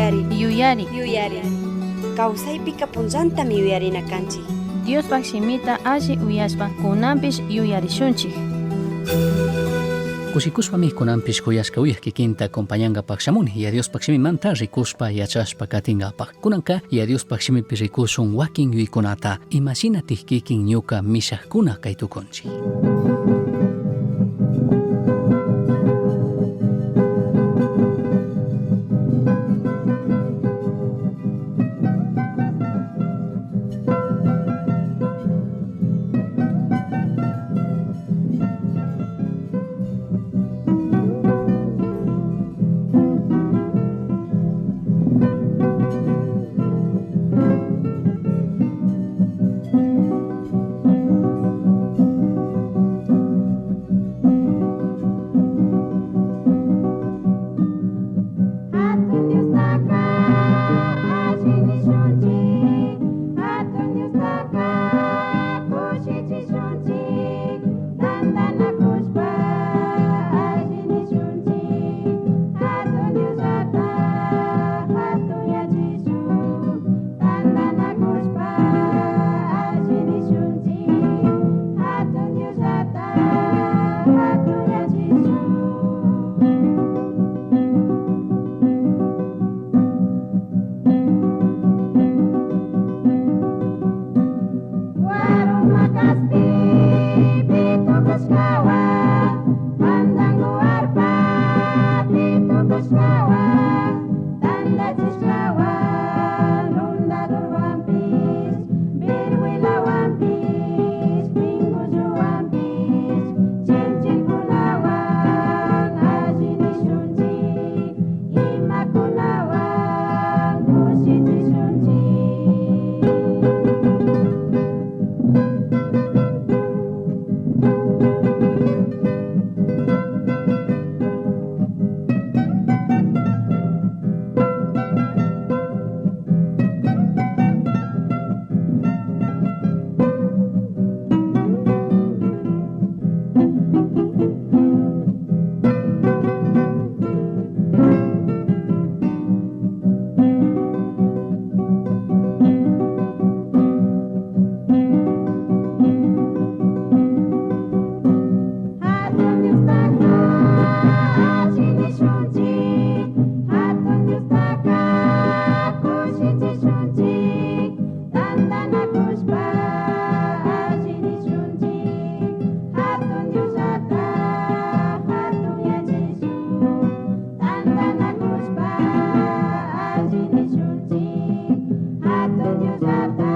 Yuyari. Yuyari. Yuyari. Kawsaypika punllantami yuyarina kanchik. Diospaj shimita alli uyashpa kunanpish yuyarishunchik. Kushikushpami kunanpish kuyashka uyaj kikinta acompañangapak shamuni Yaya Diospaj shimimanta rikushpa yachashpa katingapak. Kunanka Yaya Diospaj shimipi rikushun wakin yuykunata imashinatik kikin ñuka mishajkuna kay tukunchik. Hatun Diostaca alli nishunchik, Hatun Diostaca cushichishunchik, tandanacushpa alli nishunchik, Hatun Diosllata jatunyachishun, tandanacushpa alli nishunchik, Hatun Diosllata jatunyachishun. Waruma kaspi pitukushkawan, fandango arpa pitukushkawan, tandachishkawan, rondadorwanpish, viruelawanpish, pingulluwanpish, chinchilkunawan alli nishunchik, imakunawan kushichishunchik. Hatun Diostaca alli nishunchik, Hatun Diostaca cushichishunchik, tandanacushpa alli nishunchik, Hatun Diosllata jatunyachishun, tandanacushpa alli nishunchik, Hatun Diosllata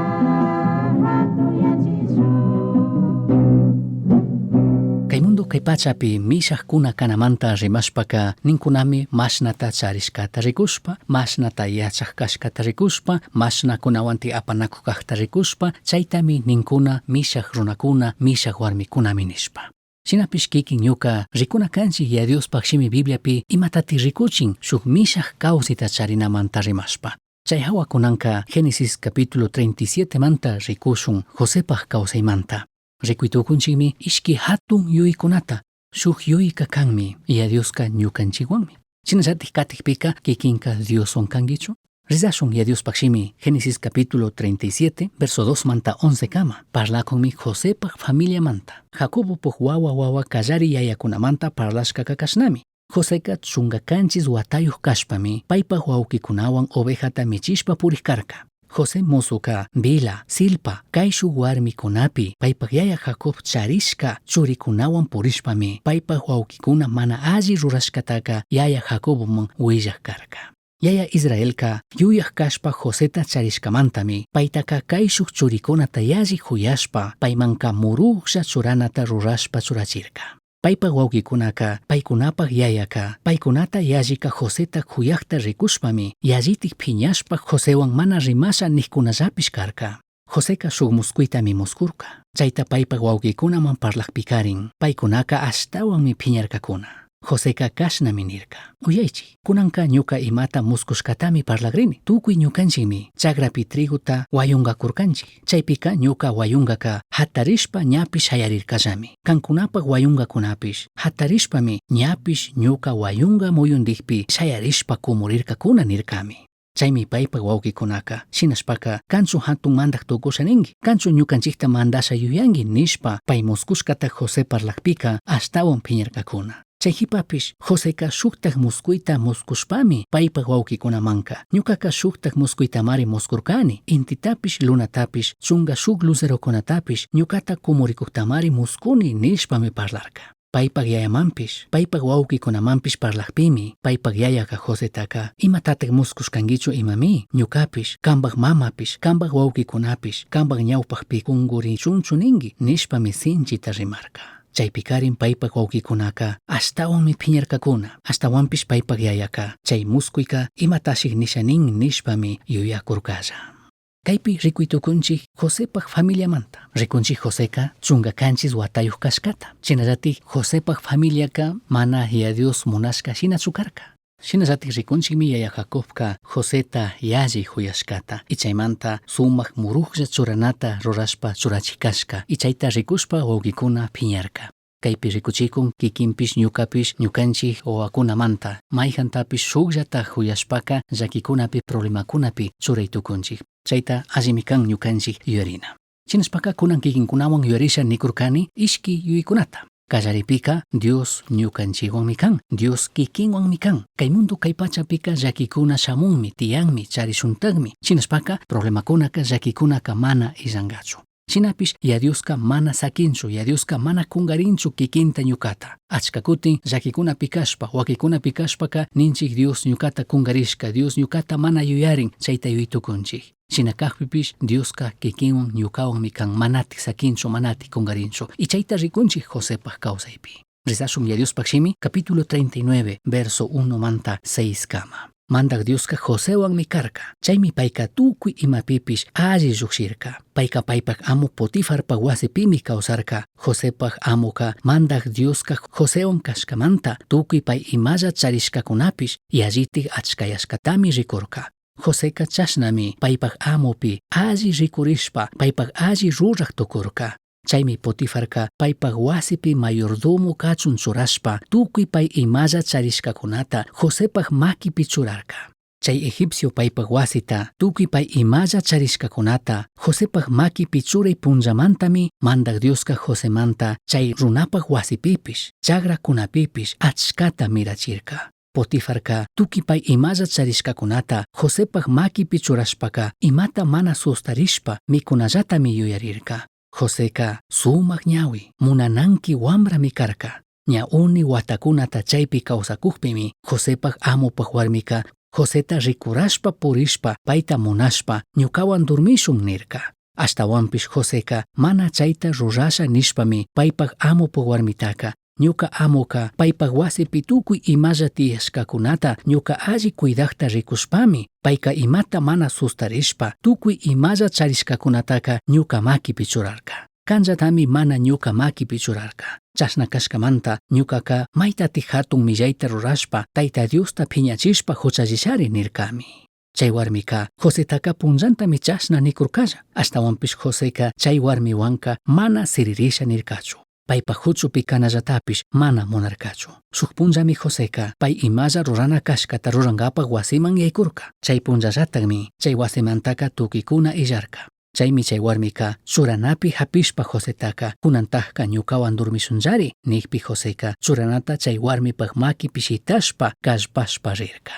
jatunyachishun. Kay mundo kay pachapi mishajkuna kanamanta rimashpaka ninkunami mashnata charishkata rikushpa, mashnata yachaj kashkata rikushpa, mashnakunawanti apanakuj kajta rikushpa, chaytami ninkuna mishaj runakuna, mishaj warmikunami nishpa. Shinapish kikin ñuka rikuna kanchik Yaya Diospaj shimi Bibliapi imatati rikuchin shuk mishaj kawsayta charinamanta rimashpa. Chay hawa kunanka Génesis capítulo 37 manta rikushun Josepaj kawsaymanta. Rikuy tukunchikmi ishki hatun yuykunata, shuk yuyka kanmi, Yaya Dioska ñukanchikwanmi. Shinallatik katikpika kikinka Dioswan kankichu? Rizashun Yaya Diospaj shimi Génesis capítulo 37 verso 2 manta 11 kama parlakunmi Josepaj familiamanta. Jacobopaj wawa wawa kallari yayakunamanta parlashkaka kashnami. Joseka chunga kanchis watayuj kashpami paypaj wawkikunawan ovejata michishpa purij karka. José mozoka Bila, Zilpa, kayshuj warmikunapi paypaj yaya Jacob charishka churikunawan purishpami paypaj wawkikuna mana alli rurashkataka yaya Jacoboman willaj karka. Yaya Israelka yuyaj kashpa Joseta charishkamantami paytaka kayshuj churikunata yalli juyashpa paymanka murujlla churanata rurashpa churachirka. Paypaj wawkikunaka paykunapaj yayaka paykunata yallika Joseta juyajta rikushpami yallitik phiñashpa Josewan mana rimasha nijkunallapish karka. Joseka shuk muskuytami muskurka. Chayta paypaj wawkikunaman parlajpikarin paykunaka ashtawanmi phiñarkakuna. Joseka kashnami nirka: Uyaychik, kunanka ñuka imata muskushkatami parlagrini. Tukuy ñukanchikmi chakrapi trigota wayungakurkanchik. Chaypika ñuka wayungaka hatarishpa ñapish shayarirkallami. Kankunapaj wayungakunapish hatarishpami ñapish ñuka wayunga muyundikpi shayarishpa kumurirkakuna nirkami. Chaimi paipaj huauquicunaca, Shinashpaca, canchu jatun mandaj tucusha ningui? Canchu ñucanchijta mandasha yuyangui? nishpa pai muscushcata José parlajpica ashtahuan piñarcacuna. Chai jipapish Joseca shujtaj muscuita muscushpami paipaj huauquicunamanca, Ñucaca shujtaj muscuitamari muscurcani, intitapish, lunatapish, chunga shuj luzerocunatapish ñucata cumuricujtamari muscuni nishpami parlarca. Paipaj yayamanpish, paipaj huauquicunamanpish parlajpimi, paipaj yayaca Josetaca, Imatataj muscushcanguichu imamí? Ñucapish, cambaj mamapish, cambaj huauquicunapish, cambaj ñaupajpi cungurichunchu ningui? nishpami sinchita rimarca. Chaipicarin paipaj huauquicunaca ashtahuanmi piñarcacuna. Ashtahuanpish paipaj yayaca, Chai muscuica imatashij nisha nin? nishpami yuyacurcalla. Caipi ricui tucunchij Josepaj familiamanta. Ricunchij Joseca chunga canchis huatayuj cashcata. Shinallataj Josepaj familiaca mana Yaya Dios munashca shinachu carca. Shinallataj ricunchijmi yaya Jacobca Joseta yalli juyashcata y chaimanta sumaj murujlla churanata rurashpa churachij cashca y chaita ricushpa huauquicuna piñarca. Caipi ricuchicun quiquinpish ñucapish ñucanchij huahuacunamanta maijantapish shujllata juyashpaca llaquicunapi problemacunapi churai tucunchij. Chaita allimi can ñucanchij yuyarina. Shinashpaca cunan quiquincunahuan yuyarisha nicurcani ishqui yuyaicunata. Callaripica Dios ñucanchijhuanmi can, Dios quiquinhuanmi can. Cai mundo cai pachapica llaquicuna shamunmi, tiyanmi, charishuntajmi. Shinashpaca problemacunaca, llaquicunaca mana illangachu. Shinapish Yaya Diosca mana saquinchu, Yaya Diosca mana cungarinchu quiquinta ñucata. Achca cutin llaquicunapi cashpa, huaquicunapi cashpaca ninchij Dios ñucata cungarishca, Dios ñucata mana yuyarin, chaita yuyai tucunchij. Shina cajpipish Diosca quiquinhuan ñucahuanmi can, manataj saquinchu, manataj cungarinchu. Y chaita ricunchij Josepaj causaipi. Rezashun Yaya Diospaj Shimi, capítulo 39, verso 1 manta 6 cama. Mandaj Diosca Josehuanmi carca. Chaimi paica tucui imapipish alli llujshirca. Paica paipaj amo Potifarpaj huasipimi causarca. Josepaj amoca Mandaj Diosca Josehuan cashcamanta tucui pai imalla charishcacunapish yallitaj achcayashcatami ricurca. Joseca chashnami paipaj amopi alli ricurishpa paipaj alli ruraj tucurca. Chaimi Potifarca paipaj huasipi mayordomo cachun churashpa tucui pai imalla charishcacunata Josepaj maquipi churarca. Chai egipcio paipaj huasita tucui pai imalla charishcacunata Josepaj maquipi churai punllamantami Mandaj Diosca Josemanta chai runapaj huasipipish, chagracunapipish achcata mirachirca. Potifarca tucui pai imalla charishcacunata Josepaj maquipi churashpaca imata mana sustarishpa micunallatami yuyarirca. Joseca sumaj ñahui, munananqui huambrami carca. Ña uni huatacunata chaipi causacujpimi Josepaj amopaj huarmica Joseta ricurashpa purishpa paita munashpa ñucahuan dormishun nirca. Ashtahuanpish Joseca mana chaita rurasha nishpami paipaj amopaj huarmitaca ñuca amoca paipaj huasipi tucui imalla tiyashcacunata ñuca alli cuidajta ricushpami paica imata mana sustarishpa tucui imalla charishcacunataca ñuca maquipi churarca. Canllatami mana ñuca maquipi churarca. Chashna cashcamanta ñucaca maitataj jatun millaita rurashpa Taita Diosta piñachishpa juchallishari nircami. Chai huarmica Josetaca punllantami chashna nicurcalla. Ashtahuanpish Joseca chai huarmihuanca mana siririsha nircachu. Paipaj juchupi canallatapish mana munarcachu. Shuj punllami Joseca pai imalla rurana cashcata rurangapaj huasiman yaicurca. Chai punllallatajmi chai huasimantaca tucuicuna illarca. Chaimi chai huarmica churanapi japishpa Josetaca cunantajca ñucahuan dormishunllari nijpi Joseca churanata chai huarmipaj maquipi shitashpa callpashpa rirca.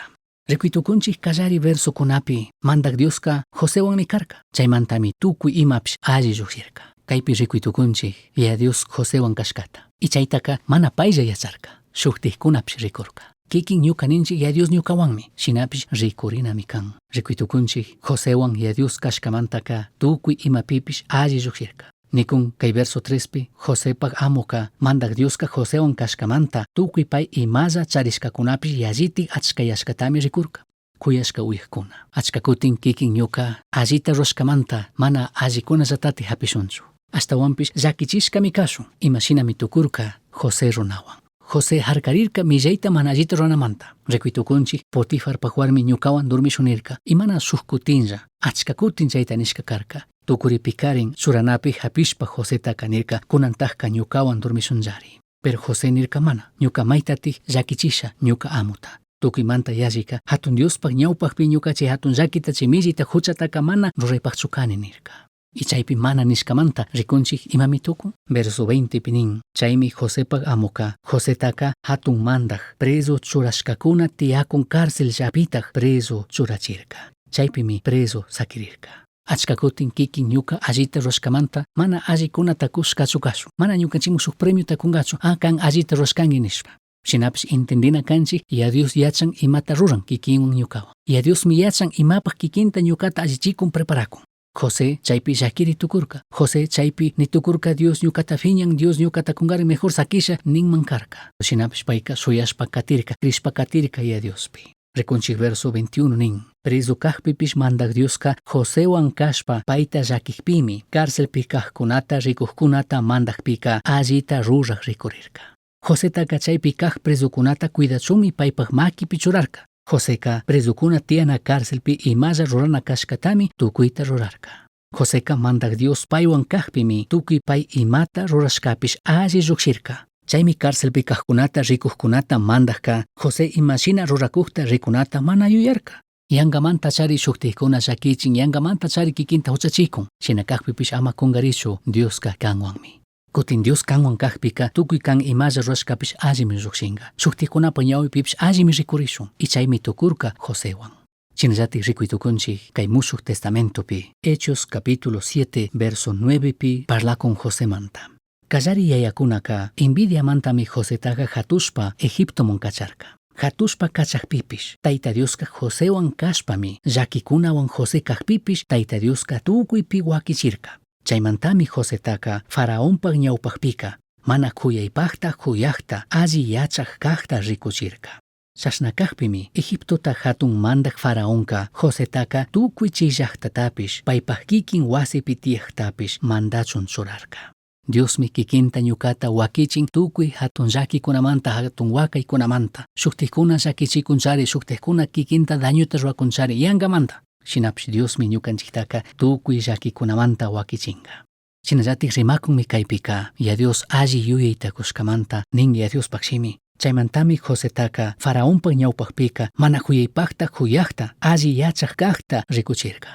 Ricui tucunchij callari versocunapi Mandaj Diosca Josehuanmi carca. Chaimantami tucui imapish alli llujshirca. Caipi ricui tucunchij Yaya Dios Josehuan cashcata. Y chaitaca mana pailla yacharca, shujtajcunapish ricurca. Quiquin ñuca ninchij Yaya Dios ñucahuanmi, shinapish ricurinami can. Ricui tucunchij Josehuan Yaya Dios cashcamantaca tucui imapipish alli llujshirca. Nicun cai verso 3pi, Josepaj amoca Mandaj Diosca Josehuan cashcamanta tucui pai imalla charishcacunapish yallitaj achcayashcatami ricurca. Cuyashca uyajcuna, achca cutin quiquin ñuca allita rurashcamanta mana allicunallatataj japishunchu. Ashtahuanpish llaquichishcami cashun, ima shinami tucurca José runahuan. José jarcarirca millaita mana allita ruranamanta. Ricui tucunchij Potifarpaj huarmi ñucahuan dormishun nirca y mana shuj cutinlla, achca cutin chaita nishca carca. Tucuripicarin churanapi japishpa Josetaca nirca cunantajca ñucahuan dormishunllari. Pero José nirca mana, ñuca maitataj llaquichisha ñuca amota. Tucuimanta yallica Jatun Diospaj ñaupajpi ñuca chay jatun llaquita, chay millita juchataca mana ruraipajchu cani nirca. Y chaipi mana nishcamanta ricunchij imami tucun? Verso 20pi nin, chaimi Josepaj amoca Josetaca jatun mandaj prezu churashcacuna tiyacun cárcel llapitaj prezu churachirca. Chaipimi prezu saquirirca. Achca cutin kikin ñuca allita rurashcamanta mana allicunata cushcachu cashun. Mana ñucanchikman shuk premiota cungachu, ah, can allita rurashcangui nishpa. Shinapish entendina canchik, Yaya Dios yachan imata ruran kikinwan ñucawan. Yaya Diosmi yachan imapaj kikinta ñucata allichicun preparacun. José chaipi llaquiri tucurca. José chaipi ni tucurca Dios ñucata fiñan, Dios ñucata cungarin mejor saquisha ninman carca. Shinapish paica shuyashpa catirca, crishpa catirca Yaya Diospi. Ricunchij verso 21 nin, Prezu cajpipish Mandaj Diosca Josehuan cashpa paita llaquijpimi, cárcelpi cajcunata ricujcunata mandajpica allita ruraj ricurirca. Josetaca chaipi caj prezucunata cuidachunmi paipaj maquipi churarca. Joseca prezucuna tiyana cárcelpi imalla rurana cashcatami tucuita rurarca. Joseca Mandaj Dios paihuan cajpimi tucui pai imata rurashcapish alli llujshirca. Chaimi cárcelpi cajcunata ricujcunata mandajca José ima shina ruracujta ricunata mana yuyarca. Yangamanta chari shujtajcuna llaquichin, yangamanta chari quiquinta juchachicun. Shina cajpipish ama cungarichu, Diosca canhuanmi. Cutin Dios canhuan cajpica tucui can imalla rurashcapish allimi llujshinga. Shujtajcunapaj ñahuipipish allimi ricurishun. Y chaimi tucurca Josehuan. Shinallataj ricui tucunchij cai Mushuj Testamentopi, Hechos capítulo 7 verso 9pi parlacun Josemanta. Callari yayacunaca envidiamantami Josetaca jatushpa Egiptoman cacharca. Jatushpa cachajpipish, Taita Diosca Josehuan cashpami, llaquicunahuan José cajpipish Taita Diosca tucuipi huaquichirca. Chaimantami Josetaca faraonpaj ñaupajpica mana juyaipajta juyajta alli yachaj cajta ricuchirca. Chashna cajpimi Egiptota jatun mandaj faraonca Josetaca tucui chay llajtatapish, paipaj quiquin huasipi tiyajtapish mandachun churarca. Diosmi kikinta ñucata huaquichin tucui jatun llaquicunamanta, jatun huacaicunamanta. Shujtajcuna llaquichicunchari, shujtajcuna kikinta dañota ruracunchari yangamanta. Shinapish Diosmi ñucanchijtaca tucui llaquicunamanta huaquichinga. Shinallataj rimacunmi caipica, Yaya Dios alli yuyaita cushcamanta nin Yaya Diospaj shimi. Chaimantami Josetaca faraonpaj ñaupajpica mana juyaipajta juyajta, alli yachaj cajta ricuchirca.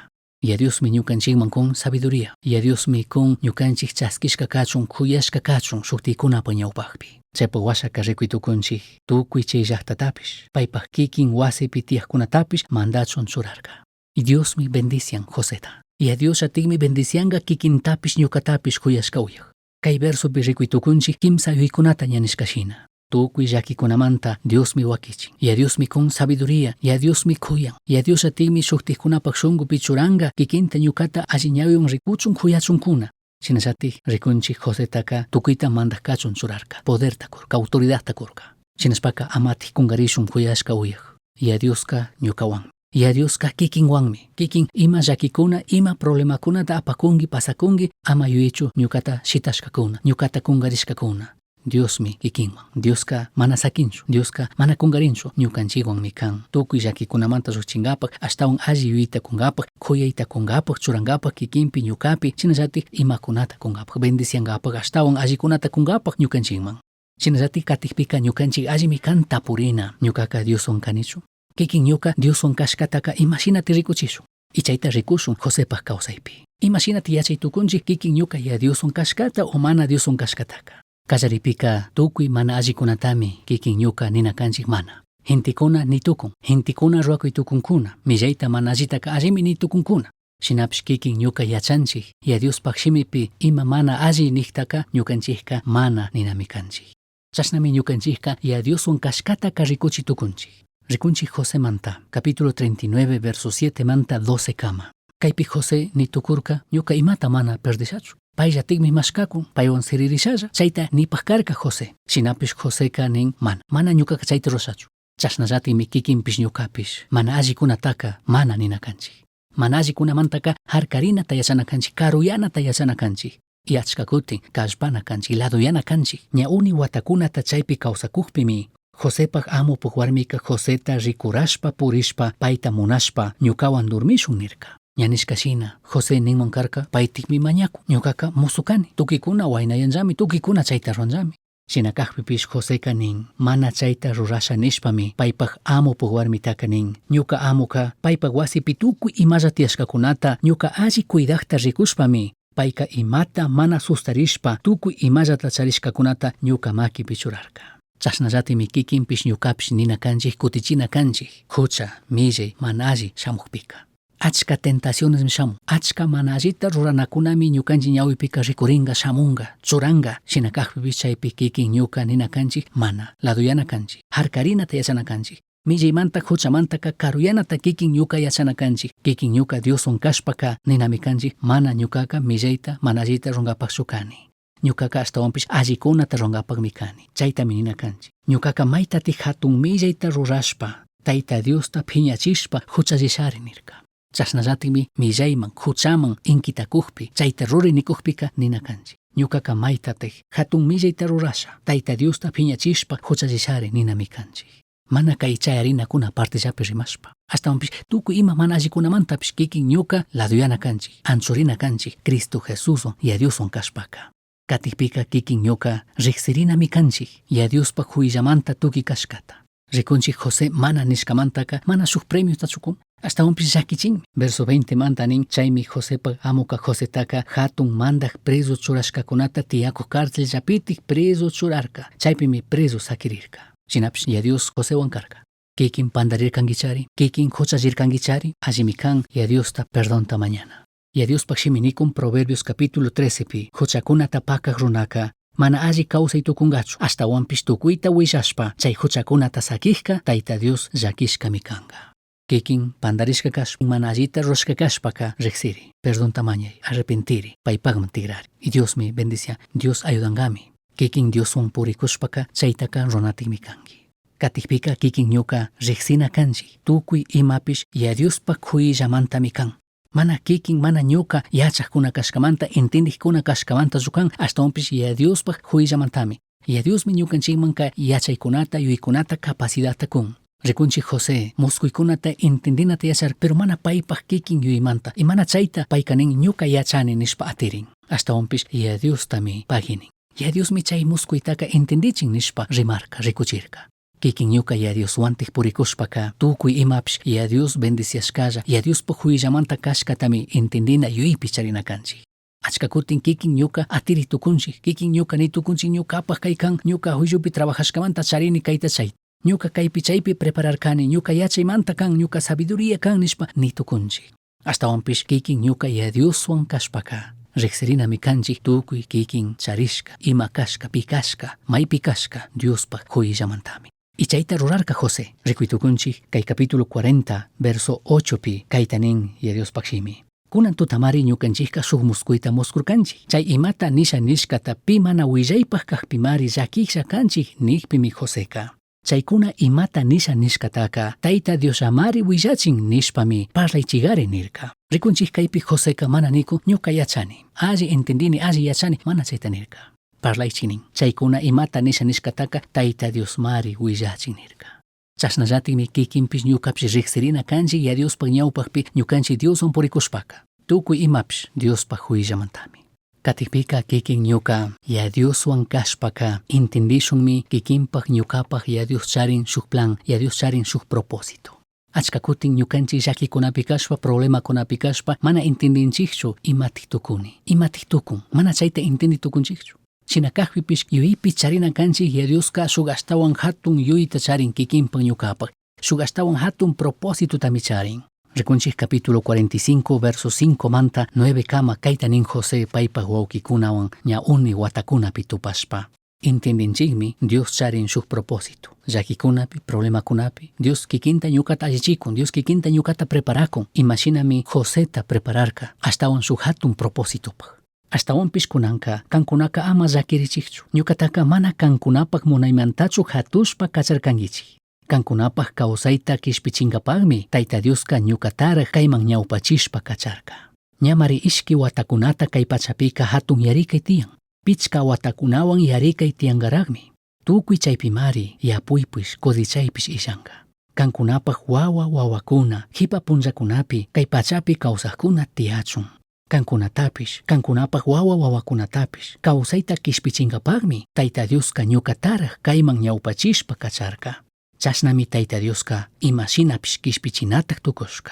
Yaya Diosmi ñucanchijman cun sabiduría. Yaya Diosmi cun ñucanchij chasquishca cachun, juyashca cachun shujtajcunapaj ñaupajpi. Chaypaj huashaca ricui tucunchij tucui chay llajtatapish, paipaj quiquin huasipi tiyajcunatapish mandachun churarca. Y Diosmi bendician Joseta. Yaya Dios llatikmi bendicianga kikintapish ñucatapish juyashca uyaj. Cai versopi ricui tucunchij quimsa yuycunata ña nishca shina. Tucui llaquicunamanta Diosmi huaquichin. Yaya Diosmi cun sabiduría. Yaya Diosmi cuyan. Yaya Dios llatikmi shujtajcunapaj shungupi churanga kikinta ñucata alli ñahuihuan ricuchun juyachuncuna. Shinallataj ricunchij Josetaca tucuita mandaj cachun churarca, poderta curca, autoridadta curca. Shinashpaca amataj cungarishun juyashca uyaj. Yaya Diosca ñucahuanmi. Yaya Diosca kikinhuanmi. Kikin ima llaquicuna, ima problemacunata apacungui, pasacungui, ama yuyichu ñucata shitashcacuna, ñucata cungarishcacuna. Diosmi kikinhuan. Diosca mana saquinchu, Diosca mana cungarinchu, ñucanchijhuanmi can. Tucui llaquicunamanta llujchingapaj, ashtahuan alli yuyayta cungapaj, juyayta cungapaj, churangapaj kikinpi, ñucapi, shinallataj imacunata cungapaj, bendiciangapaj, ashtahuan allicunata cungapaj ñucanchijman. Shinallataj catijpica ñucanchij allimi can tapurina, ñucaca Dioshuan canichu. Kikin ñuca Dioshuan cashcataca ima shinata ricuchishun. Y chaita ricushun Josepaj causaipi. Ima shinata yachai tucunchij kikin ñuca ya Dioshuan cashcata o mana Dioshuan cashcataca. Callaripika tucui mana allicunatami kikin ñuca nina canchij mana. Gentecuna ni tucun, gentecuna ruracuy tucuncuna, millaita mana allitaca allimi ni tucuncuna. Shinapish kikin ñuca yachanchij, Yaya Diospaj shimipi ima mana alli nijtaca ñucanchijca mana ninami canchij. Chashnami ñucanchijca Yaya Dioshuan cashcataca ricuchi tucunchij. Ricunchij Josemanta, capítulo 39, verso 7 manta 12 cama. Caipi José ni tucurca, ñuca imata mana perdishachu. Paillatikmi mashkakun, paiwan siririshalla, chayta nipaj karka José. Shinapish Joseca nin, mana, mana ñucaca chayta rurashachu. Chashnallatikmi kikinpish ñucapish, mana allicunataca mana nina canchij. Mana allicunamantaka harkarinata yachana canchij, caruyanata yachana canchij. Y achca cutin callpana canchij, laduyana canchij. Ña uni huatacunata chaipi causacujpimi, Josepaj amopaj huarmica Joseta ricurashpa purishpa paita munashpa ñucahuan dormishun nirca. Ña nishca shina, José ninman carca, paitikmi mañacun, ñucaca musu cani, tucuicuna huaynayanllami, tucuicuna chaita ruranllami. Shina cajpipish Joseca nin, mana chaita rurasha nishpami paipaj amopaj huarmitaca nin, ñuca amoca paipaj huasipi tucui imalla tiyashcacunata ñuca alli cuidajta ricushpami paica imata mana sustarishpa tucui imallata charishcacunata ñuca maquipi churarca. Chashnallatimi quiquinpish ñucapish nina canchij cutichina canchij, jucha, millai, mana alli shamujpica. Achca tentacionesmi shamun, achca mana allita ruranacunami ñucanchij ñahuipica ricuringa, shamunga, churanga, shina cajpipish chaipi quiquin ñuca nina canchij, mana, laduyana canchij, jarcarinata yachana canchij, millaimanta juchamantaca caruyanata quiquin ñuca yachana canchij, quiquin ñuca Dioshuan cashpaca ninami canchij, mana ñucaca millaita, mana allita rurangapajchu cani. Ñucaca ashtahuanpish allicunata rurangapajmi cani, chaitami nina canchij. Ñucaca maitati jatun millaita rurashpa, Taita Diosta phiñachishpa juchallishari nirca. Chashnallatajmi millaiman, juchaman inquitacujpi, chaita ruri nicujpica nina canchij. Ñucaca maitataj jatun millaita rurasha, Taita Diosta phiñachishpa juchallishari ninami canchij. Mana cai chayarinacuna partellapi rimashpa. Ashtahuanpish tucui ima mana allicunamantapish quiquin ñuca laduyana canchij, anchurina canchij, Cristo Jesushuan, Yaya Dioshuan cashpaca. Catijpica quiquin ñuca rijsirinami canchij, Yaya Diospaj juillamanta tucui cashcata. Ricunchij José mana nishcamantaca mana shuj premiotachu cun, ashtahuanpish llaquichinmi. Verso 20 manta nin, chaimi Josepaj amoca Josetaca jatun mandaj prezu churashcacunata tiyacuj carcelllapitij prezu churarca, chaipimi prezu saquirirca. Shinapish Yaya Dios Josehuan carca. Quiquin pandarircanguichari, quiquin juchallircanguichari, allimi can Yaya Diosta perdonta mañana. Yaya Diospaj shimi nicun Proverbios capítulo 13 pi, juchacunata pacaj runaca mana alli causai tucungachu, ashtahuanpish tucuita huillashpa chai juchacunata saquijca Taita Dios llaquishcami canga. Quiquin pandarishca cashpa, mana allita rurashca cashpaca rijsiri, perdonta mañai, arrepentiri, paipajman tigrari. Y Diosmi bendicia, Dios ayudangami. Quiquin Dioshuan puricushpaca chaitaca runatikmi cangui. Catijpica quiquin ñuca rijsina canchij, tucui imapish Yaya Diospaj juillamantami can. Mana quiquin, mana ñuca yachajcuna cashcamanta, entendijcuna cashcamantachu can, ashtahuanpish Yaya Diospaj juillamantami. Yaya Diosmi ñucanchijmanca yachaicunata, yuyaicunata, capacidadta cun. Ricunchij José, muscuicunata entendinata yachar, pero mana paipaj quiquin yuyaimanta, y mana chaita paica nin ñuca yachani nishpa atirin. Ashtahuanpish Yaya Diostami paguinin. Yaya Diosmi chai muscuitaca entendichin nishpa rimarca, ricuchirca. Quiquin ñuca Yaya Dioshuantaj puricushpaca, tucui imapish Yaya Dios bendiciashcalla, Yaya Diospaj juillamanta cashcatami entendina yuyaipi charina canchij. Achca cutin quiquin ñuca atiri tucunchij, quiquin ñuca ni tucunchij ñucapaj cai can, ñuca juillupi trabajashcamanta charini caita chaita. Ñuca caipi chaipi prepararcani, ñuca yachaimanta can, ñuca sabiduría can nishpa ni tucunchij. Ashtahuanpish quiquin ñuca Yaya Dioshuan cashpaca, rijsirinami canchij tucui quiquin charishca, ima cashca, pi cashca, maipi cashca Diospaj juillamantami. Y chaita rurarca José. Ricui tucunchij cai capítulo 40, verso 8 pi, caita nin Yaya Diospaj shimi. Cunan tutamari ñucanchijca shuj muscuita muscurcanchij. Chai imata nisha nishcata pi mana huillaipaj cajpimari llaquijlla canchij nijpimi Joseca. Chaicuna imata nisha nishcataca Taita Diosllamari huillachin nishpami parlaichigari nirca. Ricunchij caipi Joseca mana nicun ñuca yachani, alli entendini, alli yachani, mana chaita nirca. Parlaichi nin, chaicuna imata nisha nishcataca Taita Diosmari huillachin nirca. Chashnallatajmi quiquinpish ñucapish rijsirina canchij Yaya Diospaj ñaupajpi ñucanchij Dioshuan puricushpaca, tucui imapish Diospaj huillamantami. Catijpica quiquin ñuca Yaya Dioshuan cashpaca entendishunmi quiquinpaj ñucapaj Yaya Dios charin shuj plan, Yaya Dios charin shuj propósito. Achca cutin ñucanchij llaquicunapi cashpa, problemacunapi cashpa mana entendinchijchu imataj tucuni, imataj tucun, mana chaita entendi tucunchijchu. Shina cajpipish yuyaipi charina canchij Yaya Diosca shuj ashtahuan jatun yuyaita charin quiquinpaj ñucapaj, shuj ashtahuan jatun propósitotami charin. Ricunchij capítulo 45, verso 5 manta 9 cama caita nin José paipaj huauquicunahuan ña uni huatacunapi tupashpa. Entendinchijmi Dios charin shuj propósito. Llaquicunapi, problemacunapi, Dios quiquinta ñucata allichicun, Dios quiquinta ñucata preparacun. Ima shinami Joseta prepararca ashtahuan shuj jatun propósitopaj. Ashtahuanpish cunanca, cancunaca ama llaquirichijchu. Ñucataca mana cancunapaj munaimantachu jatushpa cacharcanguichij. Cancunapaj causaita quishpichingapajmi Taita Diosca ñucataraj caiman ñaupachishpa cacharca. Ñamari ishqui huatacunata cai pachapica jatun yaricai tiyan. Pichca huatacunahuan yaricai tiyangarajmi. Tucui chaipimari yapuipish, cosechaipish illanga. Cancunapaj huahua huahuacuna, jipa punllacunapi cai pachapi causajcuna tiyachun. Cancunatapish, cancunapaj huahua huahuacunatapish causaita quishpichingapajmi Taita Diosca ñucataraj caiman ñaupachishpa cacharca. Chashnami Taita Diosca ima shinapish quishpichinataj tucushca.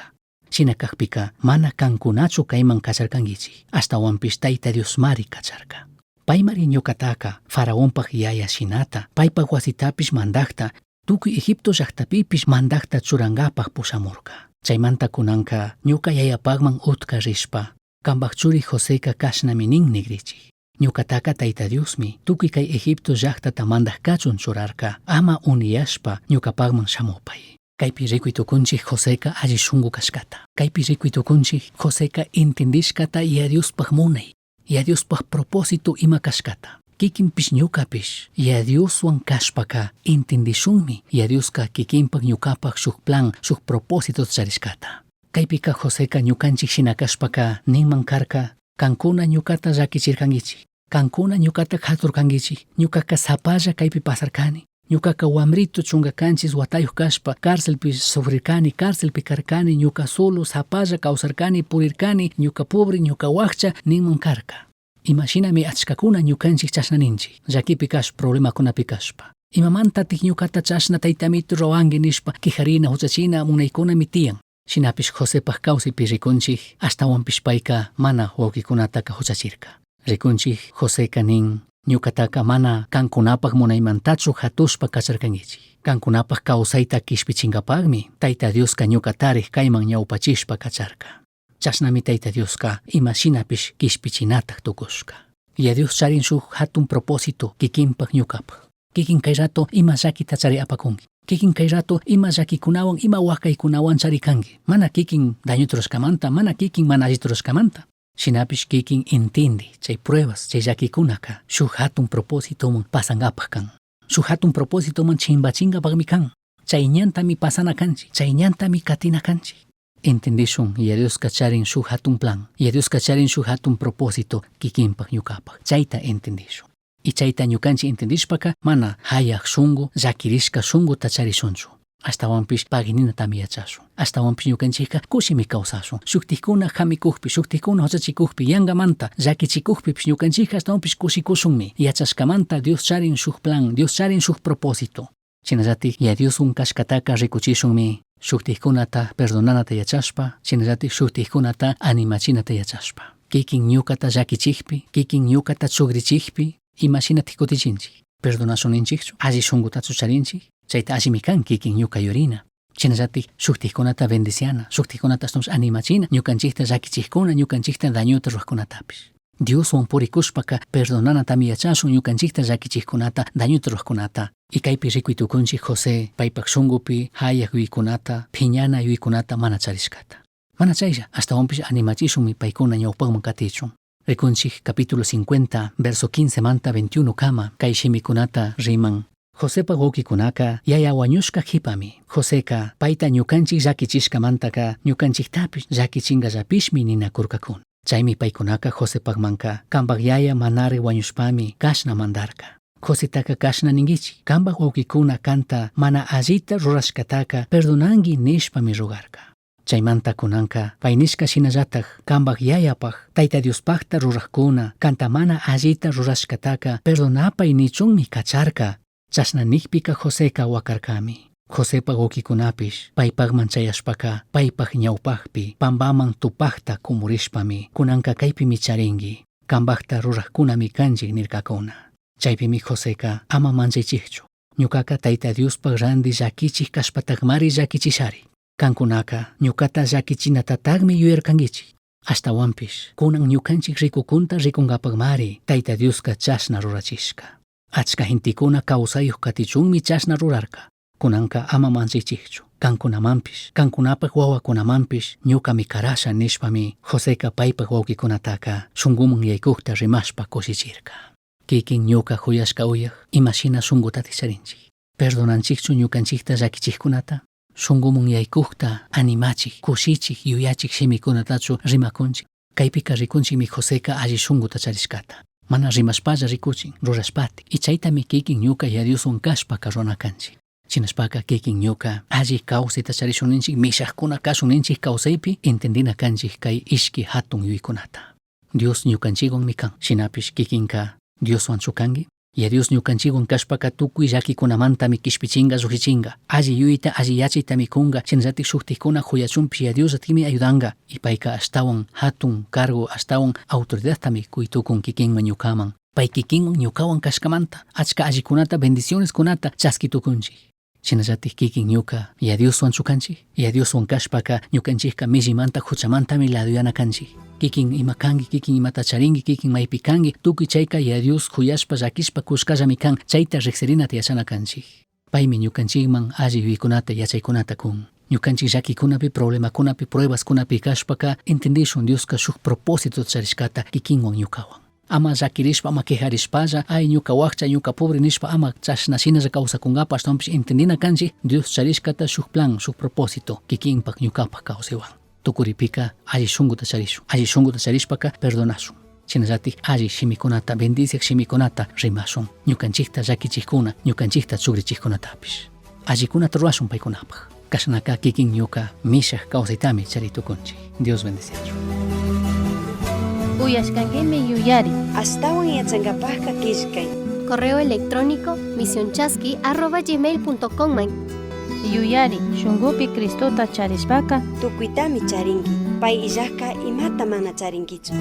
Shina cajpica mana cancunachu caiman cacharcanguichij, ashtahuanpish Taita Diosmari cacharca. Paimari ñucataca faraonpaj yaya shinata, paipaj huasitapish mandajta, tucui Egipto llajtapipish mandajta churangapaj pushamurca. Chaimanta cunanca ñuca yayapajman utca rishpa, cambaj churi Joseca cashnami nin nigrichij. Ñucataca Taita Diosmi tucui cai Egipto llajtata mandaj cachun churarca, ama uniyashpa ñucapajman shamupai. Caipi ricui tucunchij Joseca alli shungu cashcata. Caipi ricui tucunchij Joseca intindishcata Yaya Diospaj munai, Yaya Diospaj propósito ima cashcata. Kikinpish ñucapish Yaya Dioshuan cashpaca intindishunmi Yaya Diosca kikinpaj ñucapaj shuj plan, shuj propósito charishcata. Caipica Joseca ñucanchij shina cashpaca ninman carca, cancuna ñucata llaquichircanguichij, cancuna ñucata jaturcanguichij, ñucaca sapalla caipi pasarcani. Ñucaca huambrito chunga canchis huatayuj cashpa cárcelpi sufrircani, cárcelpi carcani, ñuca solo sapalla causarcani, purircani, ñuca pobre, ñuca huajcha ninman carca. Ima shinami achcacuna ñucanchij chashna ninchij, llaquipi cashpa, problemacunapi cashpa. Imamantatik ñucata chashna taitamito ruhuangui nishpa quijarina, huchachina munaicunami tiyan. Shinapish Josepaj causaipi ricunchij, ashtahuanpish paica mana huauquicunataca huchachirca. Ricunchij Joseca nin, ñucataca mana cancunapaj munaimantachu jatushpa cacharcanguichij. Cancunapaj causaita quishpichingapajmi Taita Diosca ñucatarij caiman ñaupachishpa cacharca. Chashnami Taita Diosca ima shinapish quishpichinataj tucushca. Yaya Dios charin shuj jatun propósito kikinpaj ñucapaj. Kikin cai rato ima llaquita chari apacungui. Kikin cai rato ima llaquicunahuan, ima huacaicunahuan chari cangui. Mana kikin dañota rurashcamanta, mana kikin mana allita rurashcamanta. Shinapish kikin intindi chay pruebas, chay llaquicunaca shuj jatun propósitoman pasangapaj can. Shuj jatun propósitoman chimbachingapajmi can. Chay ñantami pasana canchik, chay ñantami catina canchik. Entendishun, Yaya Dioska charin shuj jatun plan, Yaya Dioska charin shuj jatun propósito kikinpaj ñucapaj. Chayta entendishun. Y chayta ñucanchik entendishpaca mana jayaj shungu, llaquirishca shunguta charishunchu. Ashtahuanpish paguininatami yachashun. Ashtahuanpish ñucanchikka kushimi kawsashun. Shuktikuna jamikukpi, shuktikuna huchachikukpi, yangamanta llakichikukpipish ñucanchikka ashtahuanpish kushikushunmi. Yachashkamanta Dios charin shuk plan, Dios charin shuk propósito. Shinallatik Yaya Dioswan kashkataka rikuchishunmi shuktikkunata perdonanata yachashpa, shinallatik shuktikkunata animachinata yachashpa. Kikin ñukata llakichikpi, kikin ñukata chugrichikpi, ima shinatik kutichinchik? Perdonashun ninchikchu? Alli shunkutachu charinchik? Chayta allimi kan kikin ñuka yurina. Shinallatik shuktikkunata bendiciana, shuktikkunata ashtawanpish animachina, ñukanchikta llakichikkuna, ñukanchikta dañota rurajkunatapish. Dioswan purikushpaka perdonanatami yachashun ñukanchikta llakichikkunata, dañota rurajkunata. Y kaypi rikuy tukunchik José paypak shunkupi hayaj yuykunata, phiñana yuykunata mana charishkata. Mana chaylla, ashtawanpish animachishunmi paykuna ñawpakman katichun. Rikunchik capítulo 50, verso 15 manta 21 kama kay shimikunata riman. Josepa huauquicunaca yaya huañushca jipami. Joseca paita ñucanchik llaquichishcamantaka ñucanchiktapish llaquichingallapishmi ninacurcacuna. Chaymi paicunaca Josepajmanca cambaj yaya manari huañushpami cashna mandarca. Josetaka cashna ninguichik, cambaj huauquicuna canta mana allita rurashcataca perdonangui nishpami rogarca. Chaymanta kunanka pay nishka shinallataj cambaj yayapaj Taita Diospajta rurajkuna canta mana allita rurashcataca perdonapay nichunmi kacharka. Chashna nijpika Joseca huacarcami. Josepaj huauquicunapish paypajman chayashpaka paypaj ñawpajpi pambaman tupajta kumurishpami kunanka kaypimi charingui, cambajta rurajkunami kanchik nirkakuna. Chaypimi Joseca ama manchaychikchu. Ñukaka Taita Diospaj randi llakichik kashpatakmari llakichishari. Kankunaka ñukata llakichinatatagmi yuyarkanguichik. Ashtawanpish kunan ñukanchik rikukunta rikunkapakmari Taita Dioska chashna rurachishka. Achka gentekuna kawsayuq katichunmi chashna rurarka. Kunanka ama manchaychikchu. Kankunamanpish, kankunapaj wawakunamanpish ñukami karasha nishpami Joseca paypaj wawqikunataka shunkuman yaykukta rimashpa kushichirka. Kikin ñuka huyashka uyaj imashina shunkutatik charinchik. Perdonanchikchu ñukanchikta llakichikkunata? Shunkuman yaykukta animachik, kushichik, yuyachik shimikunatachu rimakunchik. Kaypika rikunchikmi Joseca alli shunkuta charishkata. Mana rimashpalla rikuchin, rurashpati. Y chaytami kikin ñuka Yaya Dioswan kashpaka rurana kanchik. Shinashpaka kikin ñuka alli kawsayta charishun ninchik, mishajkuna kashun ninchik kawsaypi entendina kanchik kay ishki hatun yuyaykunata. Dios ñukanchikwanmi kan, shinapish kikinka Dioswanchu kanki? Yaya Dios ñukanchikwan kashpaka tukuy llakikunamantami kishpichinga llujshichinga, alli yuyayta alli yachaytami kunga, shinallatik shuktikkuna juyachunpish Yaya Diosllatikmi ayudanka y payka ashtawan hatun cargo ashtawan autoridadtami kuy tukun kikinman ñukaman. Pay kikinwan ñukawan kashkamanta achka allikunata bendicioneskunata chaski tukunchik. Shinallatik kikin ñuka Yaya Dioswanchu kanchik? Yaya Dioswan kashpaka ñukanchikka millimanta huchamantami laduyana kanchik. Kikin ima kanki, kikin imata charinki, kikin maypi kanki, tukuy chayka Yaya Dios juyashpa llakishpa kushkallami kan, chayta riksirinata yachana kanchik. Paymi ñukanchikman alli yuyaykunata yachaykunata kun. Ñukanchik llakikunapi, problemakunapi, pruebaskunapi kashpaka entendishun Dioska shuk propósito charishkata kikinwan ñukawan. Ama llakirishpa, ama quejarishpalla, ay ñuka wakcha, ñuka pobre nishpa ama chashna shinalla kawsakunkapa, ashtawanpish entendina kanchik Dios charishkata shuk plan, shuk propósito kikinpak ñukapak kawsaywan. Tukuripika alli shunkuta charishun, alli shunkuta charishpaka perdonashun. Shinallatik alli shimikunata, bendiciak shimikunata rimashun, ñukanchikta llakichikkuna, ñukanchikta chugrichikkunatapish. Allikunata rurashun paykunapak. Kashnaka kikin ñuka mishak kawsaytami chari tukunchik. Dios bendiciachun. Uyashkankimi yuyari. Ashtawan yachankapajka killkay. Correo electrónico misionchasqui@gmail.com man. Yuyari, shunkupi Cristota charishpaka Tukuytami charinki. Pay illajka imata mana charinkichu.